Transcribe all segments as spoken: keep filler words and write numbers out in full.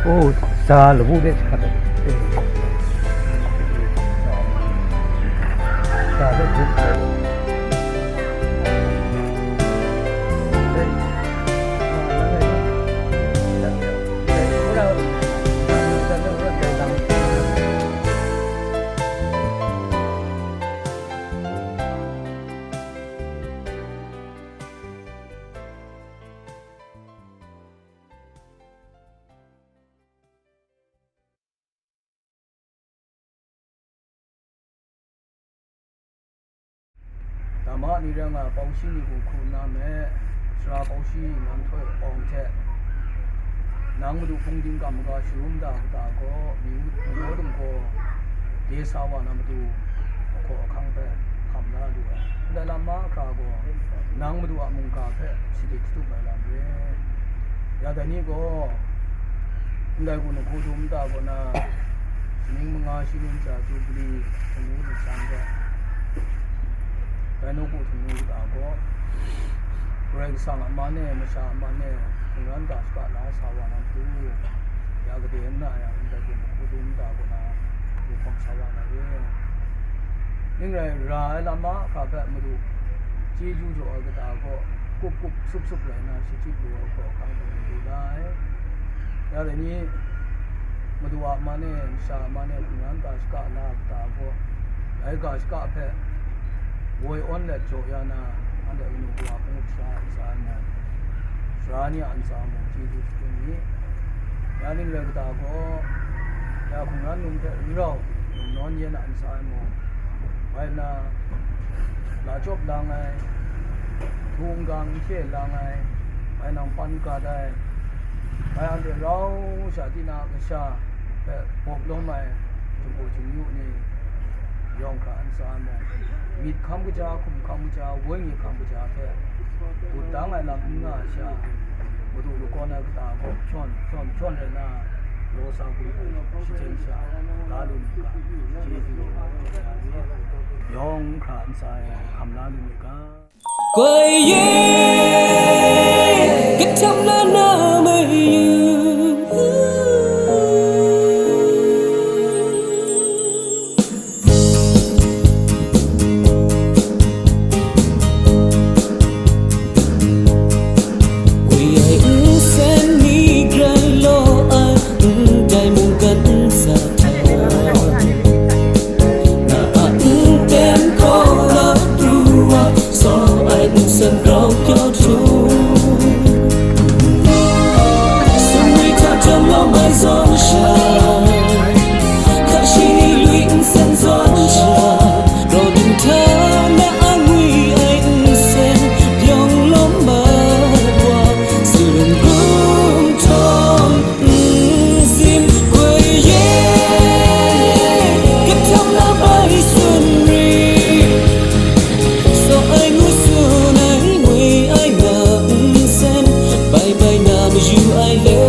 Oh, sa lawu de sa. Sa de. Dama ni rai nga, Paushi ni hku hku nna me, Sara Paushi nan htoi awng hte, nang Madu hpung dingkam maga sharum da kata gaw, myu, myu dum gaw, de sa wa na matu, ahkaw ahkang hpe hkam la lu ai. Ndai lam mahkra gaw, nang Madu a mungga hpe shadit shatup ai lam re. Ya dai ni gaw, ndai gun hku dum nta kaw na, shaning manga shi ning ca Jubili hpung wu lu san hte, dai nawku hpung wu kata gaw, Karai Kasang a man e, masha a man e, hkungran ga shaka la sa wa na matu, ya gade n na yang, ndai gun hku dum nta kaw na, lu hkawm sa wa na re. Ning rai, ra ai lam mahkra hpe Madu chyeju jaw ai kata gaw, kup kup sup sup rai nna, shachyip lu ai hkaw ahkang hte lu la ai. Ya dai ni, Madu a man e, masha a man e, hkungran ga shaka la ai kata gaw, dai ga shaka hpe woi awn let jaw ya na, anhte kanu kawa hpung sara ntsa ai mung, sara ni a ntsa mung chyeju shakun mi. Ya ning rai kata gaw, ya hkungran num hte n rau, num nawn yen a ntsa ai mung, bai na, la chyawp lang ai, htu n-gang n hkye lang ai, bai nang pan gat ai, bai anhte rau sha, tinang a kasha hpe bawp lawm ai, jahku jahyu ni, yawng hkra ntsa ai mung, myit hkam kaja, hkum hkam kaja, wenyi hkam kaja hte, dut dang ai lam n nga ai sha, Madu lakawn ai kata gaw hpyawn, hpyawn, hpyawn rai nna, law sa gun ai shachyen sha, la lu mu ga, chyeju ya mi, yawng hkra ntsa ai hkam la lu mu ga. ကိုယ်ရဲ့ကထမနာမယူ Woi ai nsen ni grai law ai, ndai mungkan nsa hta. Na a ntem kaw na pru wa, saw ai nsen grau pyaw htu. Sumri hta jam law mai zawn sha, hka shi ni lui nsen zawn sha, raw ding hta na angwi ai nsen yawng lawm mat wa, tsun gumhtawng nzin goi ye, kahtang na bai tsun ri. Saw ai ngu tsun ai, ngwi ai nga nsen, bai bai na mayu ai le.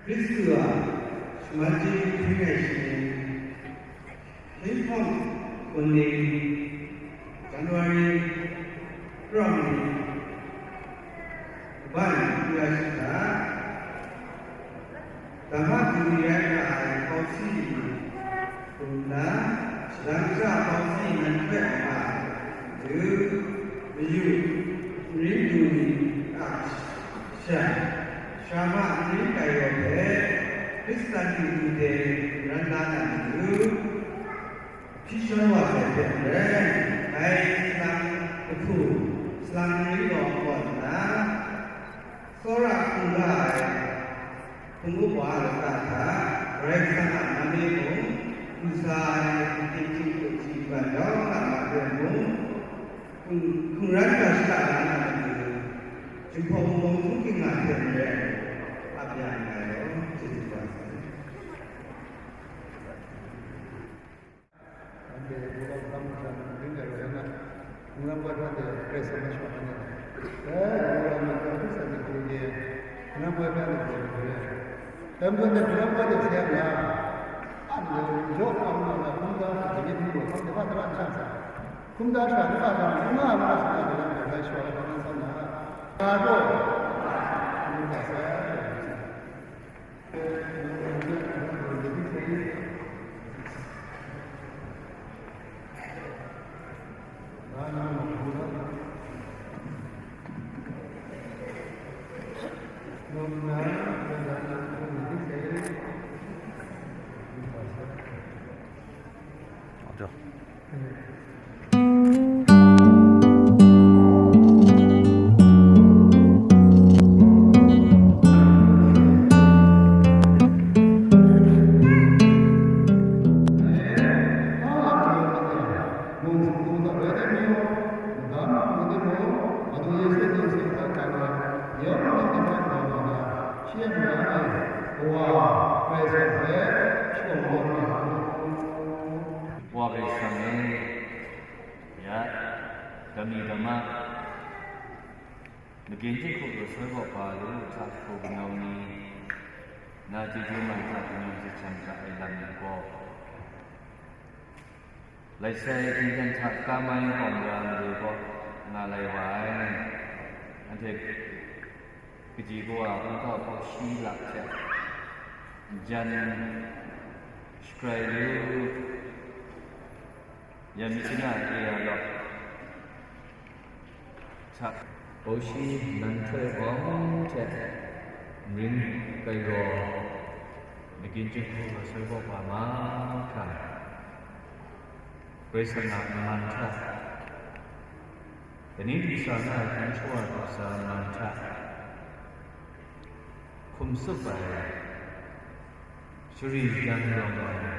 Hkristu a shaman chyahpring ai shaning, Hpinghpawng Kun Ning, January krum ni, kaban n ya shada, Dama Duri rai nga ai Hpawsi ni, Hkum na, Shadan Kasha Hpawsi nan hpe a nga, du, mayu, nrin du ni a sha, sha ma nrin Kairaw hpe, Hkristan ni du de ran la na matu, hpyi shawn wa sai hte maren, ngai salang kahpu, salang nrin gaw kaw nna, tsawra hkungga ai hpung up wa lata hta, Karai Kasang a man e mung, du sa ai, gyi ting hkrit hkungga yawng a ma rai mung, hkungran ga shada na na matu, Jinghpaw Wunpawng Htung Hking nga hte maren, ap ya nngai law, chyeju kaba sai. Anhte Yawlang hkam masha ni ning rai rai nna, hpung lam kau hkra de Karai Kasang masha hkra ni, dai Yawlang ni Hkristu ni hku de, hpung lam kau hkra de hpung lam kau de, hpung lam kau de hte yang, an de yawk ang na, hkungga hkra de myit hkungga hkam de hpa tara n shang sa, hkungga hkra de hpa tara n nga ma sa na de lam de rai shawa la hkam n sa na, nga gaw, hkungga sa, Wa Karai Kasang e, ya, dam ni dam ma, magin jinghku lusoi baw ba lu hta hku kanyawng ni, na chyeju man hta kanyawng jahten hta e lam ni gaw, lai sai hkying hten hta ka mai kawm ra mare gaw nga lai wa ai. Anhte kaji kawa hpung hkau hpawk shi lak hte jan shakrai lu, ya mi chana e ya law, hta, Hpawsi nan htoi bawng hte nrin Kairaw magin jinghku lusoi baw ba mahkra, Karai Kasang a man hta, kani du sa na ai hpang shawa du sa man hta, hkum tsup ai, shari dan rawng ai,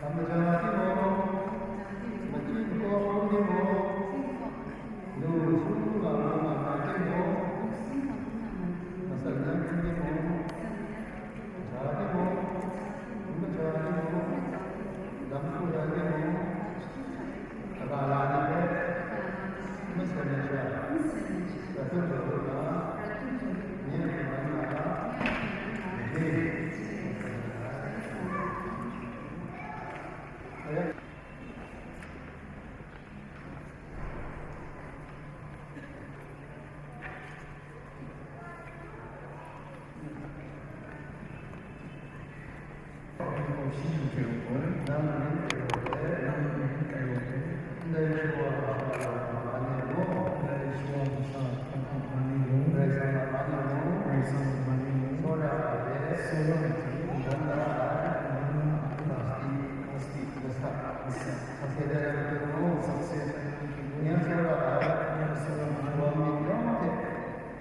Lam maja timung, machyi makawp hkrum timung, lu sung nga lu nga ai timung, masan yan hkrum timung, maja timung, n maja timung, lam hku ya timung, Kaga la ni hpe n masen ai sha, prat hkrum jaw lu nna, nye a hkungran hta, ni hte masen ai.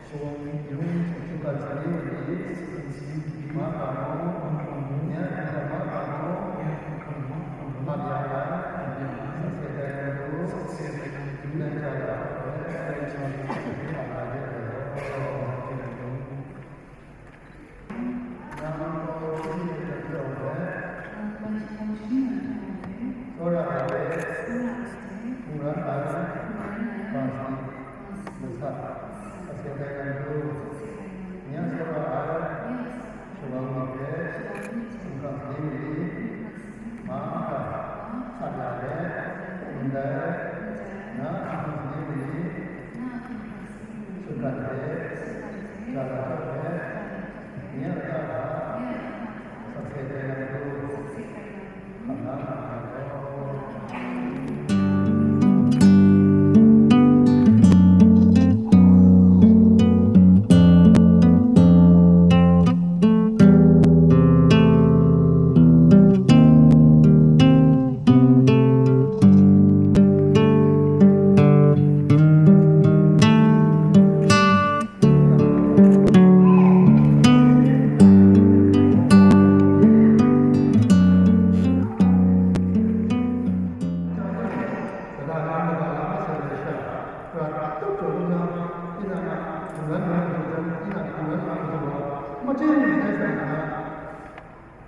Shawng ni, Yawng ni hte hkungga hta ni wa ni, Satan sara ni hte mahkra mu, mahkra mu, nya hkungga mahkra mu, nya hkungga mahkra mu, ap ya ai, ap ya ai, sakse tai na matu, sakse tai na matu, ndai hta e, ndai hta e, ndai hta e, Tsawra ai hpe hkungran ai, ga si, masat, ase tai na matu, nya tsawra ai, shawang ni hpe, hkungga ni ni, mahkra, ap ya let, ndai, na hkungga ni ni, sutgan hte, ja la hkawt hpe, nye a lata hta, sakse tai na matu, hkam na nga ai gaw.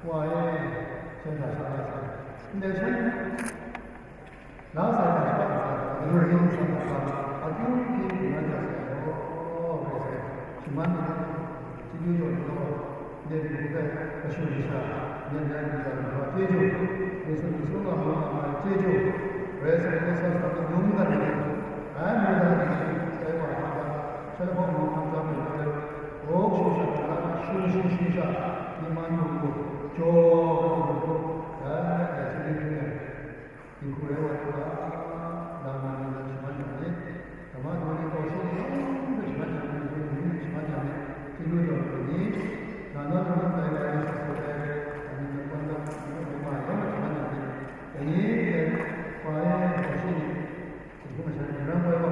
Wa e, shan hta sha la sai. Ndai shan, la sai hta sha, Karai Kasang hta sha, akyu hpyi hpyi na ja sai gaw, rai sai. Shaman ni, chyeju yawn gaw, ndai mung hpe kashu kasha, ndai ndai mung hta chyeju, Yesu Hkristu nga mu nga ma ai chyeju, Karai Kasang hpe sa sa myit dum dat ai, ai mung hta chyeju, sai wa hta, shan hpawng mung hkam tsam myit dum, Hkawk shu sha hkra, shu shu shu sha, myi man mung hku, jaw hkra mung hku, dai, dai hte hkring ai. Dinghku rai wa ai hta, na na ni nan shaman ya myit. Dama daw ni, taw shi ni yawng hpe shaman ya myit, ni hpe shaman ya myit. Chyeju jaw ai ni, na naw na naw tai wa ai, sa sai ai, ni nan kawn dan, ni hpe ma yawng hpe shaman ya myit. Dai ni, dai, wa e, taw shi ni, Hkungran koi wa,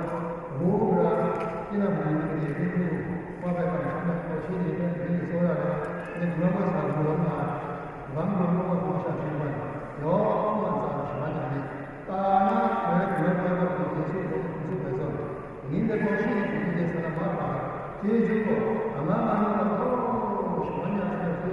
ngu gara, tinang hpung ni gade hpung hpung, wa bai bang hkrum ai, kaw shi ni hpe, ni tsawra ai, ni hkungran koi sa lu rawng nga ai, kabang rawng nga ai, hkungran sha hpyi wan, yawng wan tsa ai shaman ai ni, ka na, ngai hkungran koi wa, Yesu hpung hpung tsup ai zawn, ni dai kaw shi ni hpung ni de sa na ma ai, chyeju gaw, ama nga na gaw, shaman ya sa ai,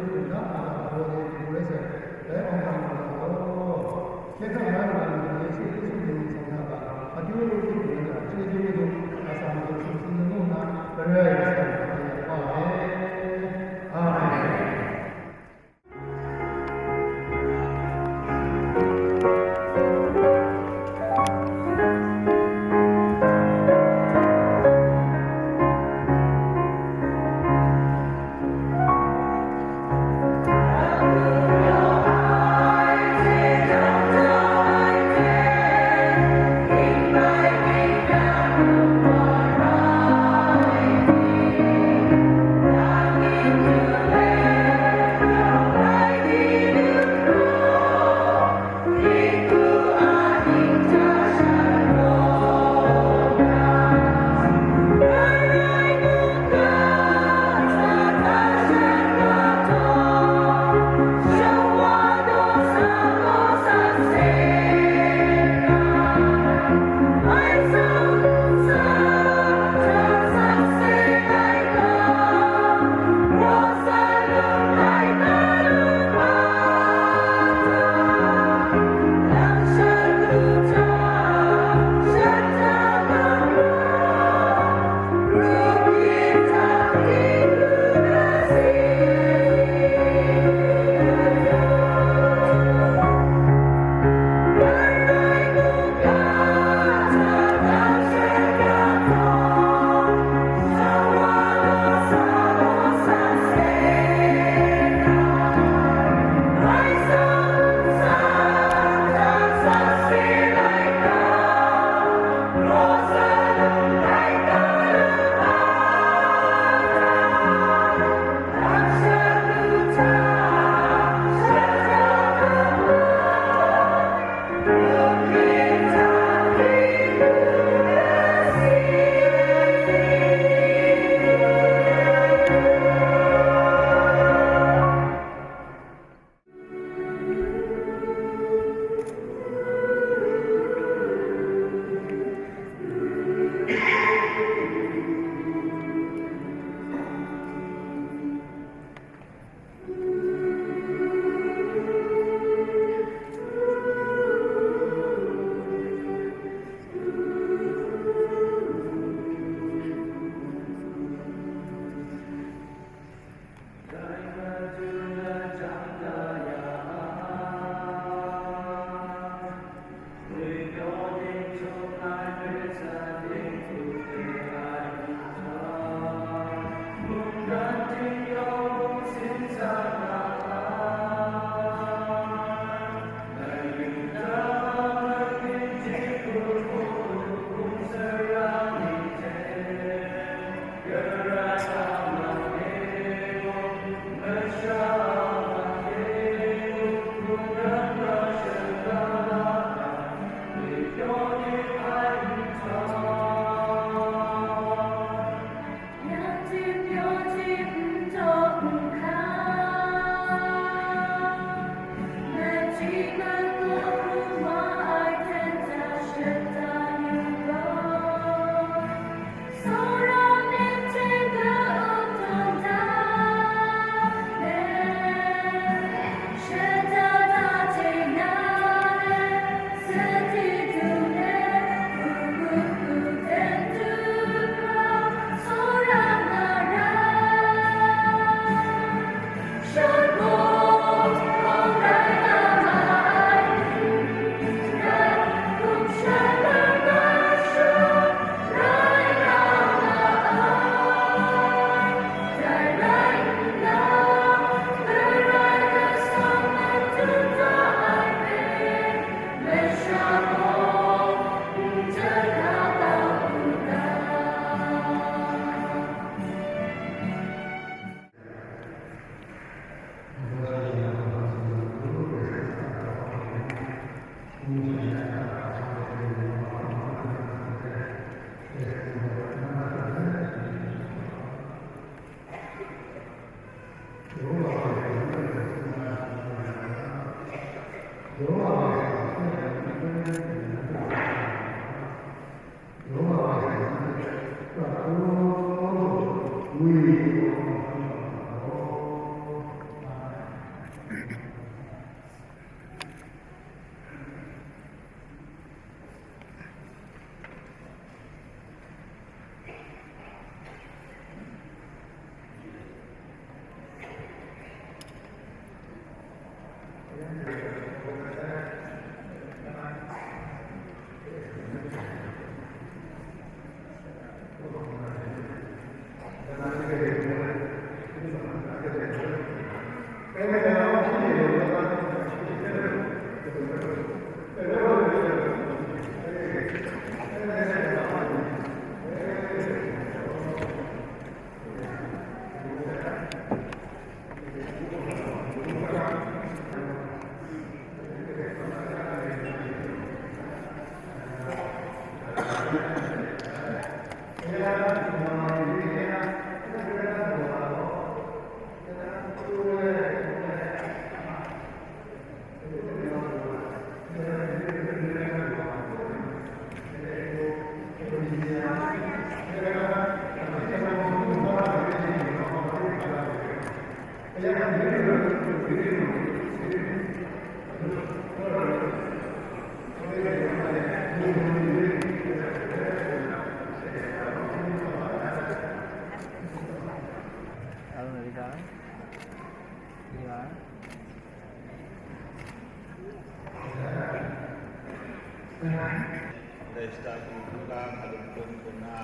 Dai shata hku hkungga hkalum hkun hkun na,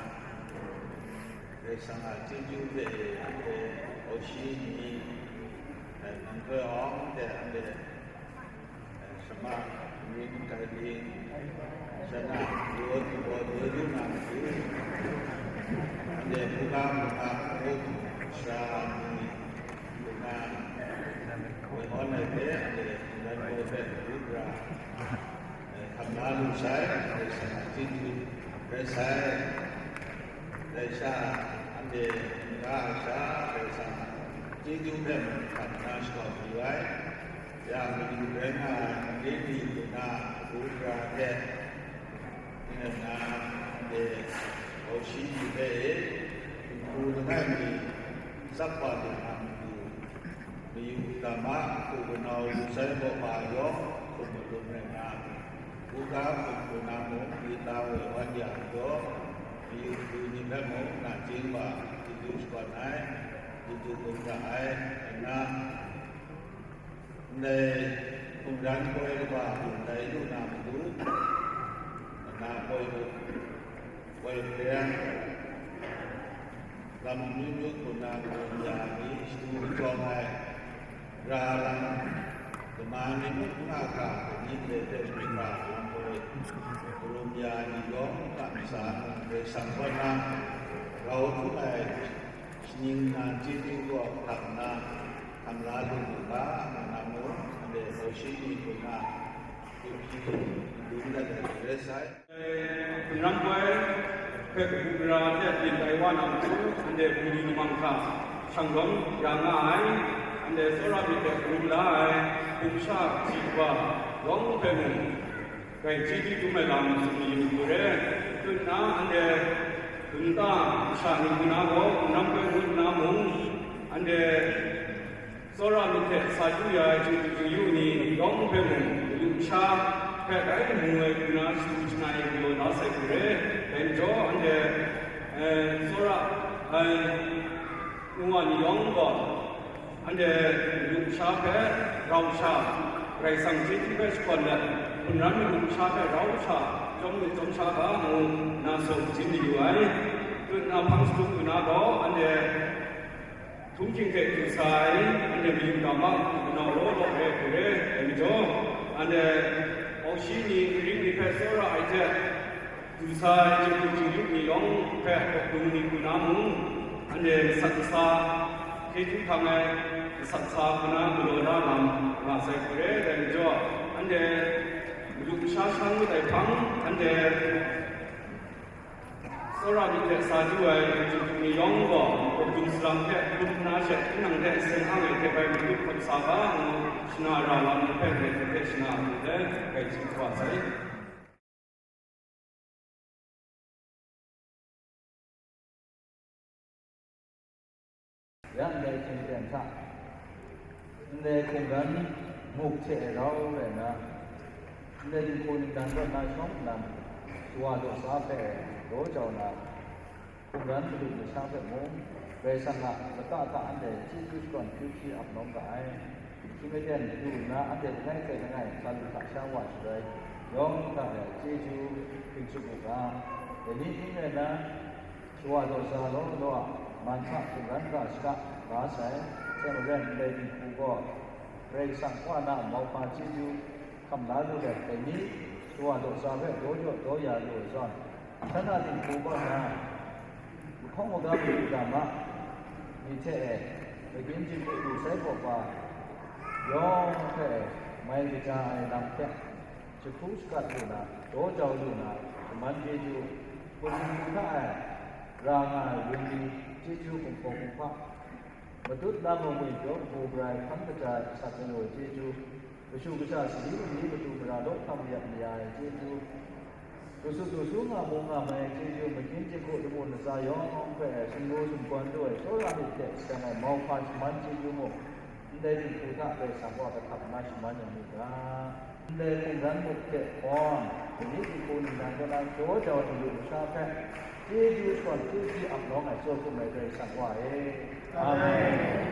Karai Kasang a chyeju hpe anhte hkau shi ni, dai nang hpe awng hte anhte, eh, shama, ning, grai ling, shana, daw du, daw du na matu, anhte hkungga hkungga hkungga sara ni, hkungga, woi awn ai hte anhte hkungga hpe hkungga, eh, hkam na lu sai, Karai Kasang a chyeju rai sai. Dai sha, anhte n-ga ai sha, Karai Kasang chyeju hpe mung hkam na shakau mayu ai. Ya, madu rai nga ai Mari ni mung na, agu gara hte, nna, anhte hkau shi ni hpe e, nhku langai mi, tsap wa lu na matu, mayu dama hku kanau lu sai baw ma yawng hkum malum rai nga, buga hkum hku na mung, Lita woi wan ya majaw, mayu hku ni hpe mung nachying wa chyeju shakawn ai, chyeju gun ga ai, nna, ndai hkungran poi kaba hku ndai lu na matu, nna poi lu, poi hkre ai, lam amyu myu hku na hkrum ya ai ni, shadu jawng ai, ra lam, kama ni muk n nga ga ai ni, ndai hte mung ga lam poi, hkrum ya ai ni yawng a ntsa mung, Karai Kasang kaw na grau hkrum ai shaning na chyeju gaw hkam nna, hkam la lu mu ga, nna mung, anhte hkau shi ni hku na, hkrum shi, dum dat ai rai sai. Hpunram poi hpe kabu gara hte byin tai wa na matu, anhte bungli lamang hta shanglawm ya nga ai, anhte tsawra myit hte karum la ai, hpung sha kaji kaba yawng hpe mung, grai chyeju dum ai lam tsun mayu u re. Tut nna anhte hpunta masha ni hku na gaw, hpunram poi ngut nna mung, anhte tsawra myit hte sa yu ya ai chyeju chyeju ni yawng hpe mung, madu masha hpe rai mu ai hku na shadu shangai galaw da sai hku re. Dai majaw, anhte, eh, tsawra ai nu wa ni yawng gaw, anhte madu masha hpe rau sha, Karai Kasang chyeju hpe shakawn let, hpunran madu masha hpe rau sha, chyawm lu chyawm sha ga ngu, na saw kaji mayu ai. Tut nna hpang shatup hku na gaw, anhte htunghking hte du sai, anhte mayu dama hku kanau law law re hku re ai majaw, anhte hkau shi ni, aring ni hpe tsawra ai hte du sai, chyeju chyeju ni yawng hpe hkawk dung ni hku na mung, anhte masat masa, chyeju hkang ai masat masa hku na galaw na lam nga sai hku re ai majaw, anhte madu masha sha ngut ai hpang, anhte Tsawra myit hte sa du ai Htingnu ni yawng gaw, hkum salang hte hkrum nna she, tinang hte seng ang ai hte bai matut hkawt sa ga ngu, shana ra wa ni hpe ndai hte shana hku let, grai chye wa sai. Ya ndai hkying ten hta, ndai hkungran muk hte rau rai nna, ndai dinghku ningdan kaw na shawng nnan, shawa daw sa hpe daw jau na, hkungran madu masha hpe mung, Karai Kasang a lata hta anhte chyeju shakawn hpyi hpyi ap lawm ga ai. Shi maten du nna anhte langai hte langai sa lu hta sha wa shaloi, yawng hta e chyeju hpring tsup u ga. Dai ni n rai nna, shawa daw sa law law a, man hta hkungran ga shaka nga sai, hte maren ndai dinghku gaw Karai Kasang Wa na mauhpa chyeju hkam la lu let, dai ni shawa daw sa hpe daw jaw daw ya lu ai zawn, shan a dinghku kaw na, mahkawng maga madu ga ma, ni hte e, magyin jinghku du sai hpaw pa, yawng hpe mai kaja ai lam hte, jahku shakat lu na, daw jau lu na, shaman chyeju, hpung hta e ra nga ai wenyi chyeju kumhpaw kumhpa, matut lam ai ngwi pyaw kabu gara ai hkan kaja ai asak galaw ai chyeju, kashu kasha sali mali matu mara law hkam mayat maya ai chyeju, lu su lu su nga mu nga mai ai chyeju, magyin jinghku lamu latsa yawng hpe sumru sumgawn lu ai tsawra myit hte seng ai mauhpa shaman chyeju mung, ndai dinghku hta Karai Kasang Wa kahtap nna shaman ya mu ga. Ndai hkungran muk hte hpawn, dai ni dinghku ningnan kaw na jaw jau ai yu masha hpe, chyeju shakawn chyeju ap nawng ai, jaw hkum ai Karai Kasang Wa e. Amen.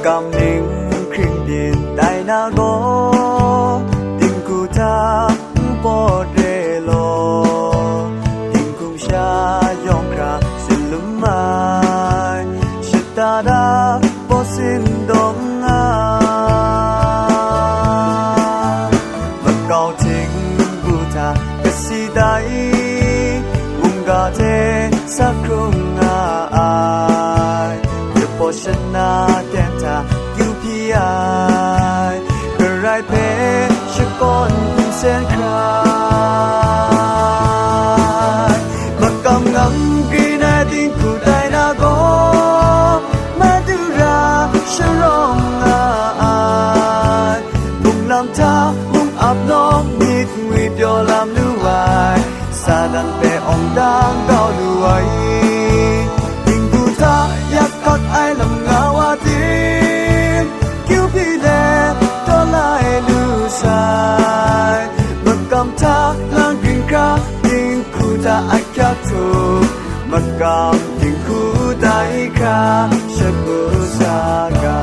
Kamning hkring byin tai na gaw, dinghku hta npawt re law, dinghku sha yawng hkra tsun lum ai, shata da baw sin dawng ai. Makau htingbu hta kasi tai, mungga hte sa hkrung nga ai, jahpaw shana ten hta kyu hpyi ai, Karai hpe shakawn hpung sen hkrai. Makam ngang grin ai dinghku tai na gaw, Madu ra sharawng nga ai, munglam hta mung ap nawng myit ngwi pyaw lam lu ai, Satan hpe awng dang kau lu ai, dinghku hta yak hkak ai lam nga wa tim, kyu hpyi let taw lai lu sai. Makam hta lang ginhkra dinghku hta ahkyak htum, makam dinghku tai hkra shagu sa ga.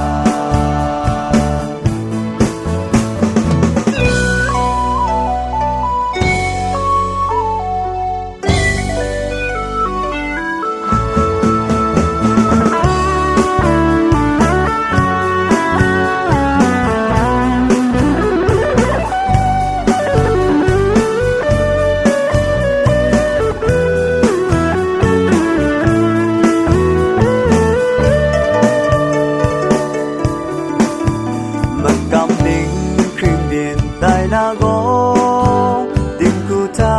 Makam ning hkring byin tai na gaw, dinghku hta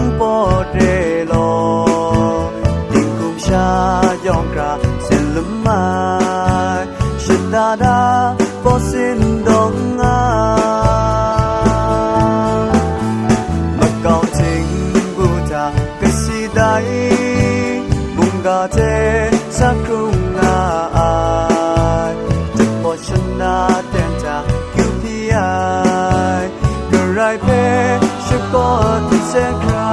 npawt re law, dinghku sha yawng hkra tsun lum ai, shata da baw sin dawng ai. Makau htingbu hta kasi tai, mungga hte sa hkrung nga ai, jahpaw shana ten hta kyu hpyi ai, Karai hpe shakawn hpyi sen hkrai.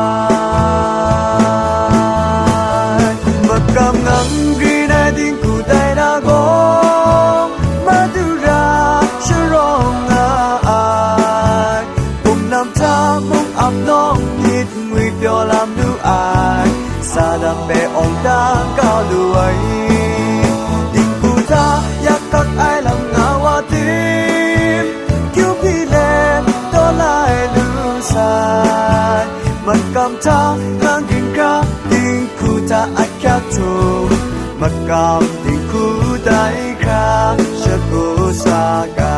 Makam ngang grin ai dinghku tai na gaw, Madu ra sharawng nga ai, munglam hta mung ap nawng myit ngwi pyaw lam lu ai, Satan hpe awng dang kau lu ai, dinghku hta yak hkak ai lam nga wa tim, kyu hpyi let taw lai lu sai. Makam hta ngang ginhkra dinghku hta ahkyak htum, makam dinghku tai hkra shagu sa ga.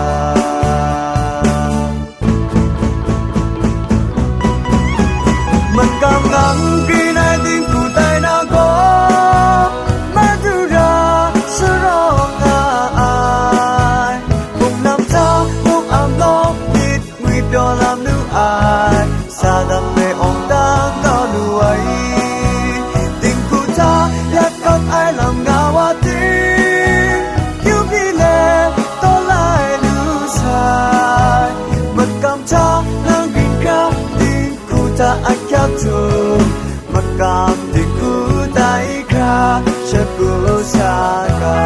Makam ngang grin ai dinghku tai na gaw, Madu ra sharawng nga ai, munglam hta mung ap nawng myit ngwi pyaw lam lu ai, Satan hpe awng dang kau lu ai, dinghku hta yak hkak ai lam nga wa tim, kyu hpyi let taw lai lu sai. Makam hta ngang ginhkra dinghku hta ahkyak htum, makam dinghku tai hkra shagu sa ga.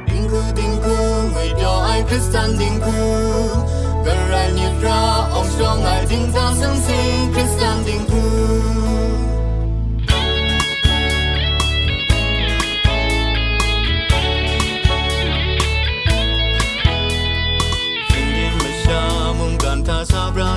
Dinghku, dinghku, ngwi pyaw ai Hkristan dinghku, Karai myit ra awng shawng ai dingza sung sing Hkristan dinghku. Shinggyim masha mungkan hta sa pra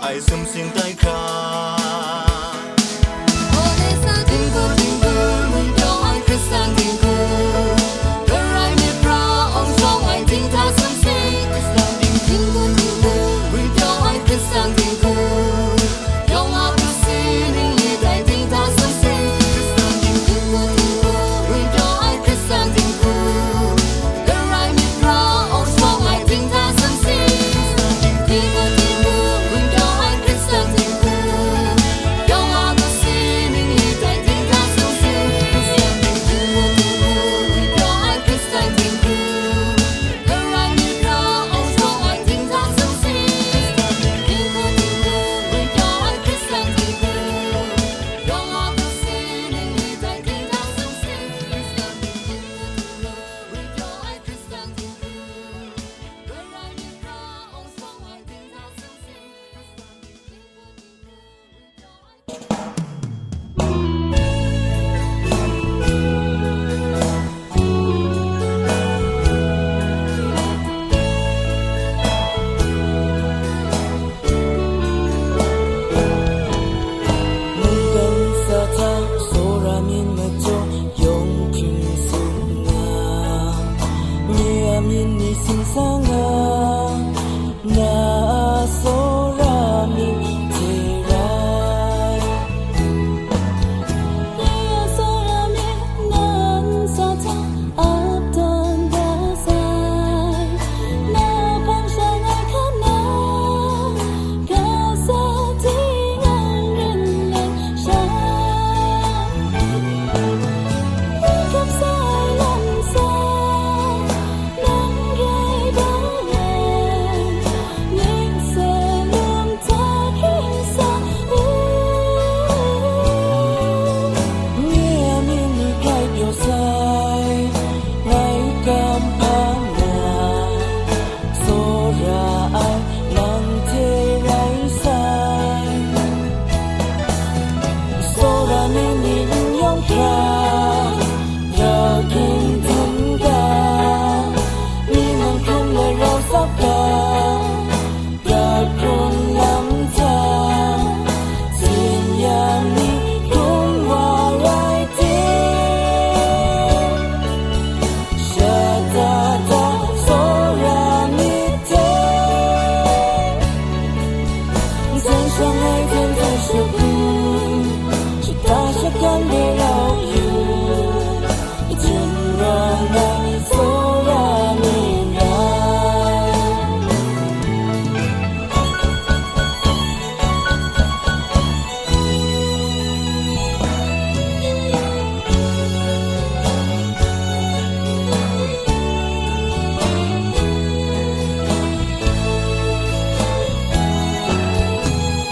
Ai sumsing tai hkra. Tinghku, tinghku, ngwi pyaw ai Hkristan tinghku. Karai myit pra, awng shawng ai ting hta sumsing. Tinghku, tinghku, ngwi pyaw ai Hkristan tinghku. Yawng a pru si ningli tai ting hta sumsing. Tinghku, tinghku, ngwi pyaw ai Hkristan tinghku. Karai myit pra, awng shawng ai ting hta sumsing. Tinghku, tinghku, ngwi pyaw ai Hkristan tinghku. Yawng a pru si ningli tai ting hta sumsing. Tinghku, tinghku, ngwi pyaw ai Hkristan tinghku. Karai myit pra, awng shawng ai ting hta sumsing. Tinghku, tinghku, ngwi pyaw ai Hkristan tinghku. Yawng a pru si ningli tai ting hta sumsing. Tinghku, tinghku, ngwi pyaw ai Hkristan tinghku. Mungkan sa hta tsawra myit majaw yawng hpring tsun nga, nye a myit ni sing sa nga, na a tsawra myit hte rai. Nye a tsawra myit nan sa hta ap tawn da sai, na hpang shangai hkam na, kasa ting an rin let sha. Nang hkap sai lam sa, nang rai bang yang, ning se lung hta hkring sa u. Nye a myit ni grai pyaw sai, ngai kam hpang na, tsawra ai nang hte rai sai. Tsawra myit ni n yawng hkra, rau ging dum ga, myi man hkrung let rau tsap ga, ga hkrung lam hta, tsin yan ni hkrung wa rai tim, shada da tsawra myit dai. Zen shang ai zen zen shakun, shada shakan de rau yu, jin rau ngai tsawra myit rai.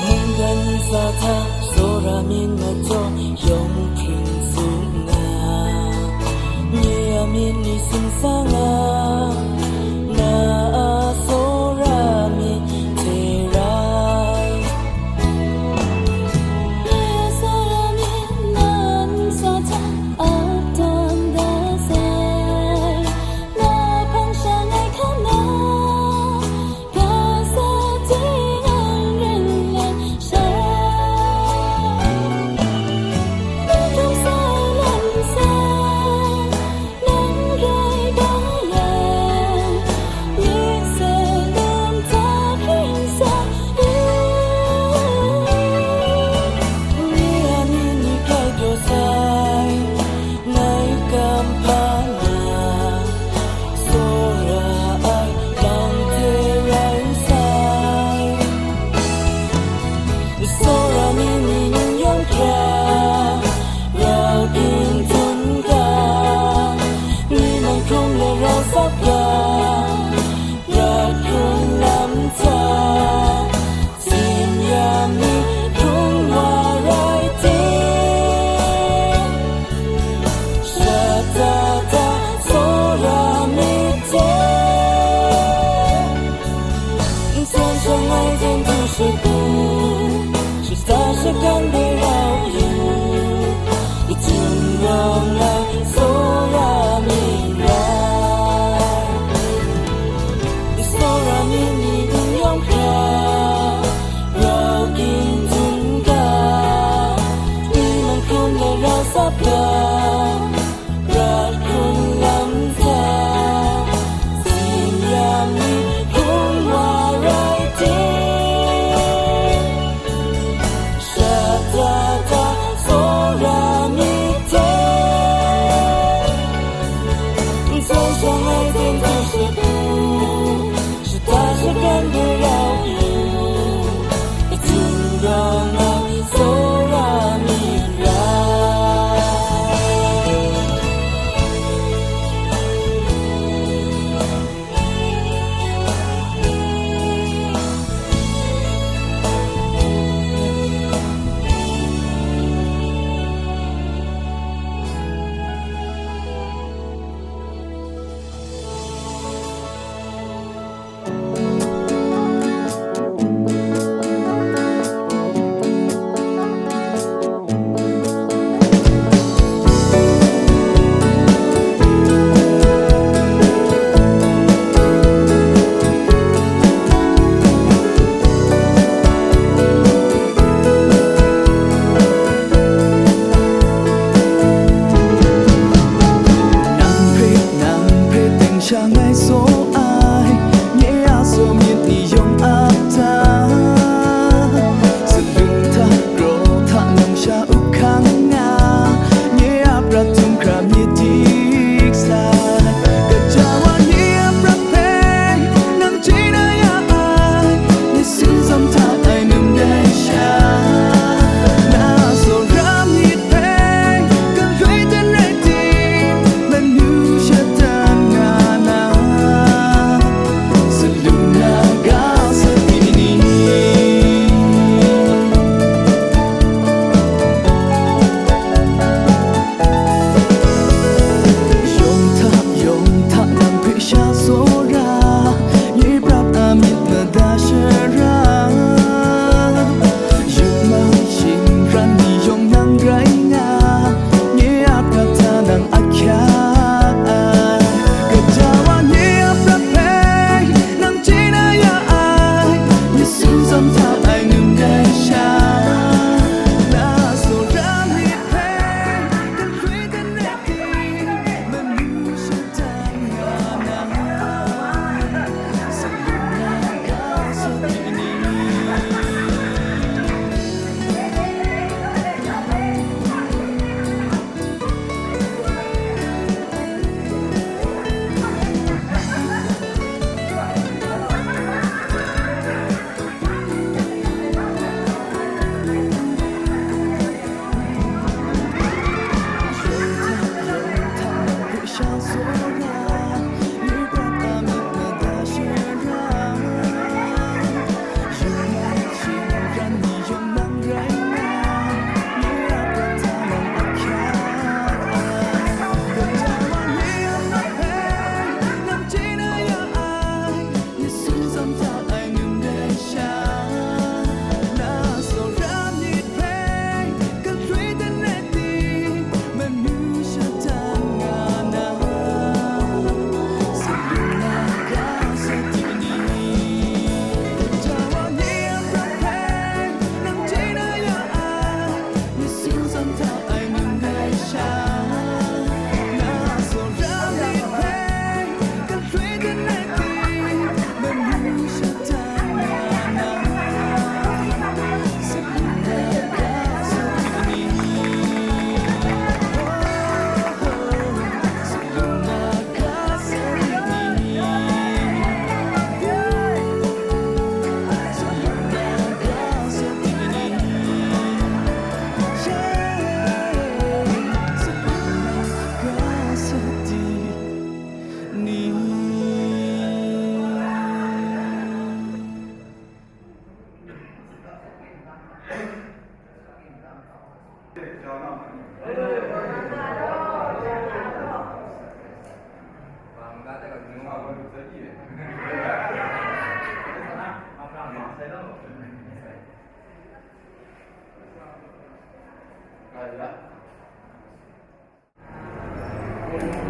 Mungkan sa hta tsawra myit majaw yawng hpring tsun nga, nye a myit ni sing sa nga, na a tsawra myit hte rai. Nye a tsawra myit nan sa hta ap tawn da sai, na hpang shangai hkam na, kasa ting an rin let sha. Nang hkap sai lam sa, nang rai bang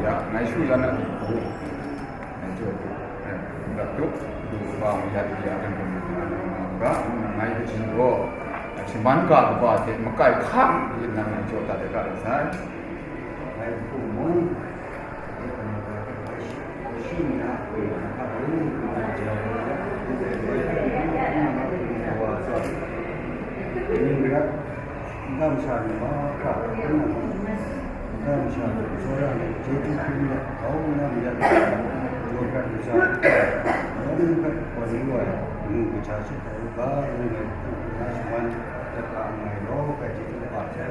Ya, ngai shu yan na hku, ngai jaw tu, eh, dat tu, du kaba mu ya di ya, dan dan ga, ngai hpe jin gaw, eh, shaman ga kaba hte makai hkam yin nan ngai jaw dat ai ga rai sai. Ngai hku mung, Nta masha ni mahkra, nta masha ni tsawra ni, chyeju hpring let, grau nna mayat, daw prat masha, yawng hpe gawn lu ai, ngu kaja shut hkrai u ga, ngu ai hku nna shaman dat ga nngai law, hpe chyeju kaba hte.